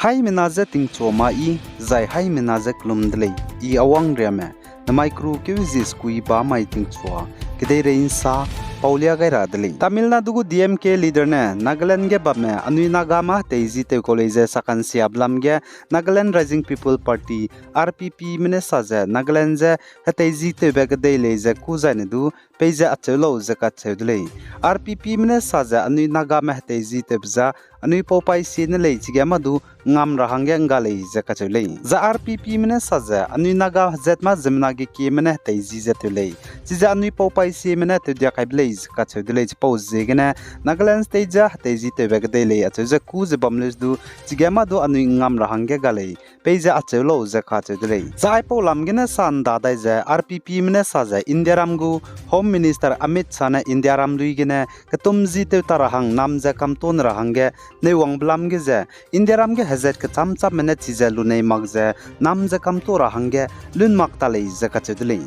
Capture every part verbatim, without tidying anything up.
Haimena je tingchua ma i, zai haimena je kelum de lei, i awang riame, namai kru keu zi sekui ba mai tingchua, kedeirei nsa, paulia gai ra de lei. Tamil Nadu gu D M K leader ne Nagaland ge bamme anui Nagame hetei zi tew kau lei ze sakansiabe lam ge, Nagaland Rising People Party, R P P me ne sa ze Nagaland je hetei zi tewbe kedei lei ze kû zaine du, peize acheu lau ze kacheu de lei. R P P me ne sa ze anui Nagame hetei zi tewbe za, anui paupai sie ne lei chige mâ du ngam ra hangge ngga lei ze kacheu lei. Zai R P P me ne sa ze anui Naga hezat mâ ziemmena ge kieme ne hetei zi ze tew lei. Chize anui paupai sieme ne tewdia kaibe lei ze kacheu de lei, chipau ziegene Nagaland State je hetei zi tewbe kedei lei acheu ze kû ze bam lei du, chige mâ du anui ngam ra hangge ga lei, peize acheu lau ze kacheu de lei. Zai aipau lam gene sa nda dai ze R P P me ne sa ze Indiaram gu Home Minister Amit Shah ne Indiaram lui gene ketum zi tew ta ra hang nam ze kamtuâ ne ra hangge neiwangbe lam ge ze, Indiaram ge hezat kechâm chamme ne chize lunei mak ze nam ze kamtuâ ra hangge lun mak ta lei ze kacheu de lei.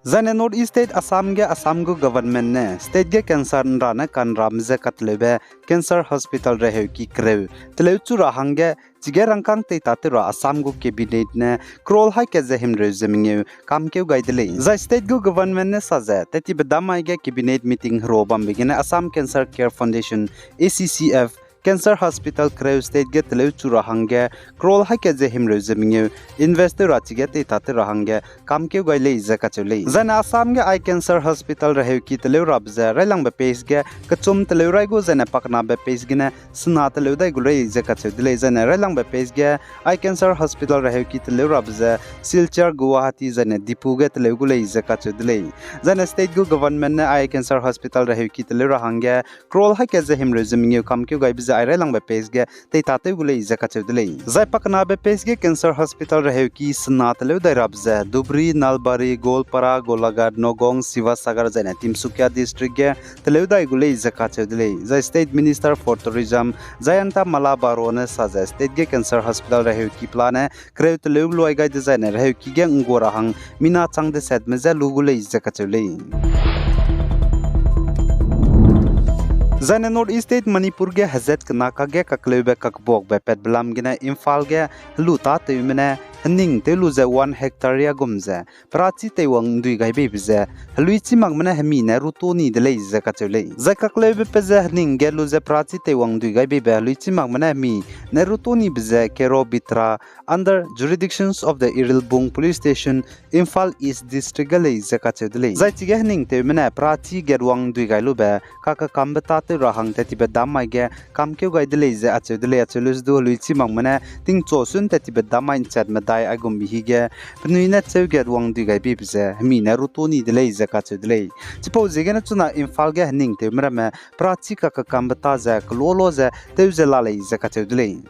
Zaine North East State Assam ge Assam gu government ne state ge cancer nra ne kanrame je kateleube cancer hospital reheuki kereu teleu chu ra hangge chige rangkâng teitatew ra Assam gu cabinet ne crore haî kat ze himreu ze mengeu kamkeu gai de lei. Zai state gu government ne sa ze tettibe dam mai ge cabinet meeting hero bambe gene Assam Cancer Care Foundation, A C C F, cancer hospital kereu state ge teleu chu ra hangge crore haî kat ze himreu ze mengeu invest tew ra chige teitatew ra hangge kamkeu gai lei ze kacheu lei. Zaine Assam ge eye cancer hospital reheuki teleu rabe ze railangbe pace ge kechum teleu rai gu zaine pakenabe pace gene sena teleu dai gu lei ze kacheu de lei. Zaine railangbe pace ge eye cancer hospital reheuki teleu rabe ze Silchar, Guwahati zaine Diphu ge teleu gu lei ze kacheu de lei. Zaine state gu government ne eye cancer hospital reheuki teleu ra hangge crore haî kat ze himreu ze mengeu kamkeu gaibe ze ai railangbe pace ge teitatew gu lei ze kacheu de lei. Zai pakenabe pace ge cancer hospital reheuki sena teleu dai rabe ze Dhubri, Nalbari, Goalpara, Golaghat, Nagaon, Sivasagar zaine Tinsukia district ge teleu dai gu lei ze kacheu de lei. Zai State Minister for Tourism Jayanta Malla Baruah ne sa ze state ge cancer hospital reheuki pelane kereu teleu luai gai dezaine reheuki ge nggua ra hang mina chang desetme je lu gu lei ze kacheu lei. Zaine North East State Manipur ge hezat kena kakge kakleube kakbuakbe patbe lam gene Imphal ge helu tâtewme ne hening tew lu ze one hectare ria gum ze perachi teiwang ndui gai beibe ze heluichimakme ne hemi ne ruto ni de lei ze kacheu lei. Zai kakleube pe ze hening gat lu ze perachi teiwang ndui gai beibe heluichimakme ne hemi ne ruto nibe ze Kero Bitra under jurisdictions of the Irilbung Police Station, Imphal East District ge lei ze kacheu de lei. Zai chige hening tewme ne perachi gatwang ndui gai lube kakakambe tâtew ra hang tettibe dam mai ge kamkeu gai de lei ze acheu de lei. Acheu lu ze du heluichimakme ne tingchua sun tettibe dam mai nchat medai aigumbe hige penui ne cheu gatwang ndui gai beibe ze hemi ne ruto ni de lei ze kacheu de lei. Chipau ziegene chuna Imphal ge hening tewme ramme perachi kakakambe tâ ze keloa-loa ze tew ze la lei ze kacheu de lei.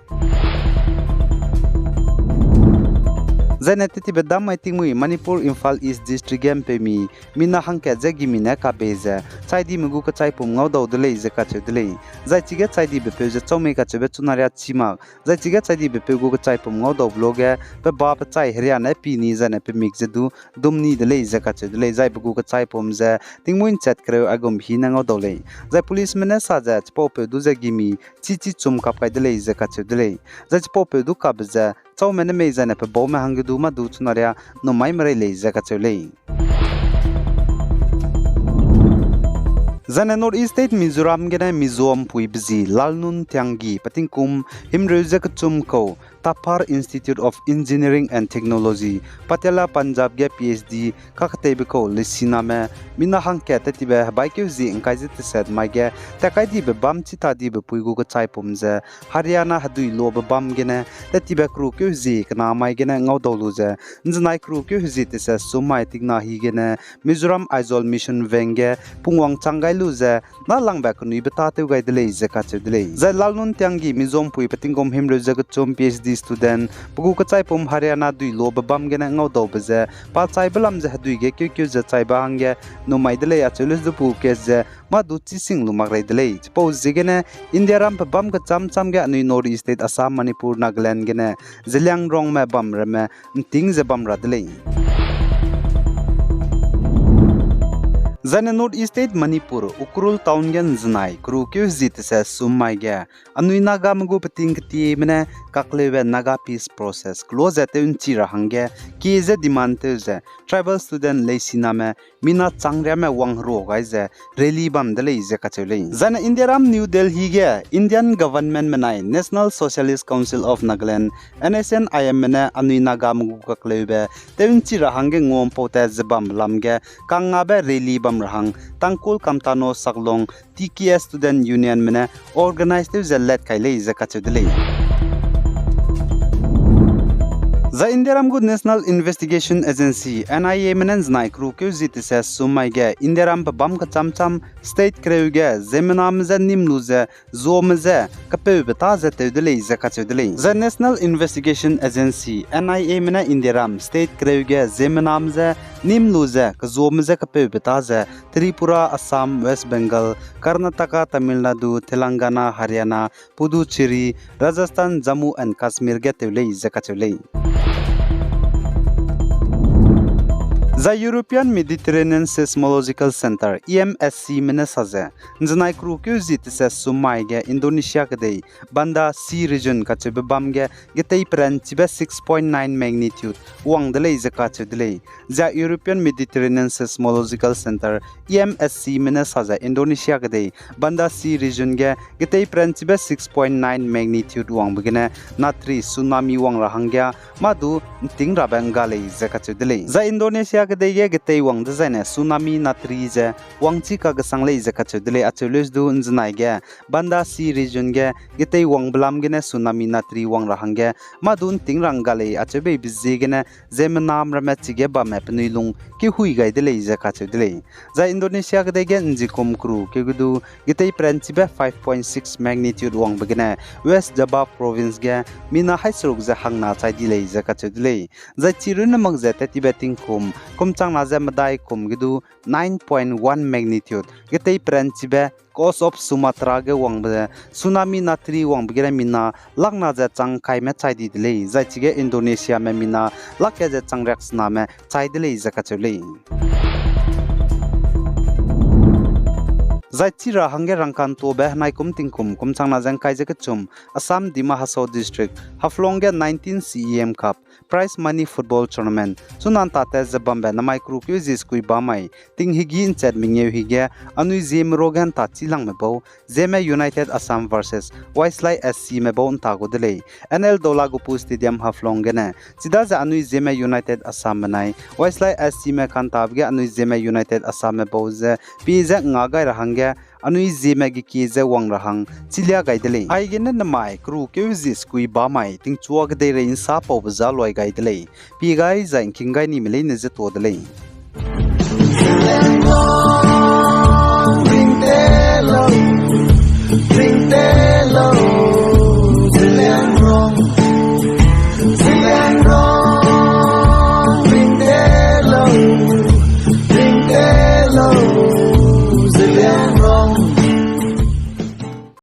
Zaine tettibe dam mai tingmuî Manipur Imphal East District ge mpeumi mina hangkat je gimi ne kabe ze chaidime gu kechaipum ngaudau de lei ze kacheu de lei. Zai chige chaidibe peu ze chau mei kacheube chuna ria chi mak. Zai chige chaidibe peu gu kechaipum ngaudaube luage pe ba pe chai heria ne pi ni zaine pe mik ze du dum ni de lei ze kacheu de lei. Zai pe gu kechaipum ze tingmuî nchat kereu aigum hi ne ngaudau lei. Zai policeme ne sa ze chipaupeu du ze gimi chi chi chum kap kai de lei ze kacheu de lei. Zai chipaupeu du kabe ze chaume ne mei zaine pe baume hangge du mâ du chuna ria numai merei lei ze kacheu lei. Zaine North East State Mizoram gene Mizo mpuibe zi Lalnuntianggi pe tingkum himreu ze kechum kau Tapar Institute of Engineering and Technology, Patiala, Punjab ge P H D kaketeibe kau Lisiname mina hangkat tettibe hebaikeu zi ngkai ze teset mai ge tat kai dibe bam chi ta dibe pui gu kechaipum ze Haryana hedui lobe bam gene tettibe kerukeu zi kena mai gene ngaudau lu ze nzenai kerukeu zi teset sum mai tingna hi gene Mizoram Aizawl Mission Wing ge pungwang chang gai lu ze nâlangbe kenuibe tâtew gai de lei ze kacheu de lei. Zai Lalnuntianggi Mizo mpui pe tingkum himreu ze kechum P H D student pe gu kechaipum Haryana dui lobe bam gene ngaudaube ze pa chaibe lam ze hedui ge keu-keu ze chaibe hangge numai de lei acheu lu ze du pe gu case ze mâ du chising lu mak rei de lei. Chipau ziegene Indiaram pe bam kechâm-châm ge anui North East State Assam, Manipur, Nagaland gene Zeliangrongme bam ramme nting ze bam ra de lei. Zaine North East State Manipur, Ukhrul Town ge ’nzenai kereu keu zi tese sum mai ge, anui Nagame gu peting ketieme ne kakleube Naga Peace Process kelo ze tew ’nchi ra hangge, kie ze demand tew ze, tribal student leisiname, mina changriame wangherua gai ze, rally bam de lei ze kacheu lei. Zaine Indiaram New Delhi ge, Indian government menai National Socialist Council of Nagaland, N S N I M me ne anui Nagame gu kakleube, tew ’nchi ra hangge nguampau tat ze bambe lam ge, kangngabe rally bam ra hang, Tangkhul Kamtano Saklong, T K S Student Union me ne organize tew ze let kai lei ze kacheu de lei. Zai Indiaram gu National Investigation Agency, N I A me ne ’nzenai kereu keu zi tese sum mai ge, Indiaram pe bam kecham cham state kereu ge, ziemmename je nîm lu ze, zuame je kepeube ta ze tew de lei ze kacheu de lei. Zai National Investigation Agency, N I A me ne Indiaram state kereu ge ziemmename je nîm lu ze kezuame je kepeube ta ze Tripura, Assam, West Bengal, Karnataka, Tamil Nadu, Telangana, Haryana, Puducherry, Rajasthan, Jammu and Kashmir ge tew lei ze kacheu lei. Zai European Mediterranean Seismological Centre, E M S C me ne sa ze, ’nzenai kereu keu zi tese sum mai ge Indonesia kedei, Banda Aceh Region kacheube bam ge, getei peranchibe six point nine magnitude wang de lei ze kacheu de lei. Zai European Mediterranean Seismological Centre, E M S C me ne sa ze Indonesia kedei, Banda Aceh Region ge, getei peranchibe six point nine magnitude wangbe gene, natri tsunami wang ra hangge, mâ du ’nting rabe ’ngga lei ze kacheu de lei. Zai Indonesia kedei ge getei wang dezaine tsunami natri ze wangchi kakesang lei ze kacheu de lei, acheu leuse du ’nzenai ge, Banda Aceh Region ge, getei wangbe lam gene tsunami natri wang ra hangge, mâ du ’nting ra ’ngga lei acheu beibe ziegene, ziemmename ramme chige bamme penui lung kehui gai de lei ze kacheu de lei. Zai Indonesia kedei ge ’njikum kereu keu ge du, getei peranchibe five point six magnitude wangbe gene, West Java Province ge, mina haî seruk ze hangna chai di lei ze kacheu de lei. Zai chirunne mak ze tat tibe tingkum, kum changna ze medai kum ge du, nine point one magnitude, getei peranchibe, Coast of Sumatra ge wangbe ze, tsunami natri wangbe gene mina, lakna ze chang kaime chai di de lei, zai chige Indonesiame mina, lak ge ze chang riaksename chai de lei ze kacheu lei. Zai chi ra hangge rangkantobe henai kum tingkum, kum changna ze ’ngkai ze kechum, Assam Dima Hasao District, Haflong ge nineteen C E M Cup, prize money football tournament, chuna ’nta tat ze bambe namai kereu keu zi sekui ba mai, tinghegi ’nchat mengeu hige, anui Zeme ruage ’nta chilangme bau, Zeme United Assam versus Waislai S Cme bau ’nta gu de lei, N L Dola Gopu Stadium Haflong gene, chidaze anui Zeme United Assamme nai, Waislai S Cme ka'ntabe ge anui Zeme United Assamme bau ze, pie ze nga gai ra hangge, anui Zeme gekie ze wang ra hang, chilia gai de lei. Aigene namai kereu keu zi sekui ba mai, tingchua kedeirei ’nsa paube za luai gai de lei. Pie gai zai ’ngking gai nime leine ze tuâ de lei.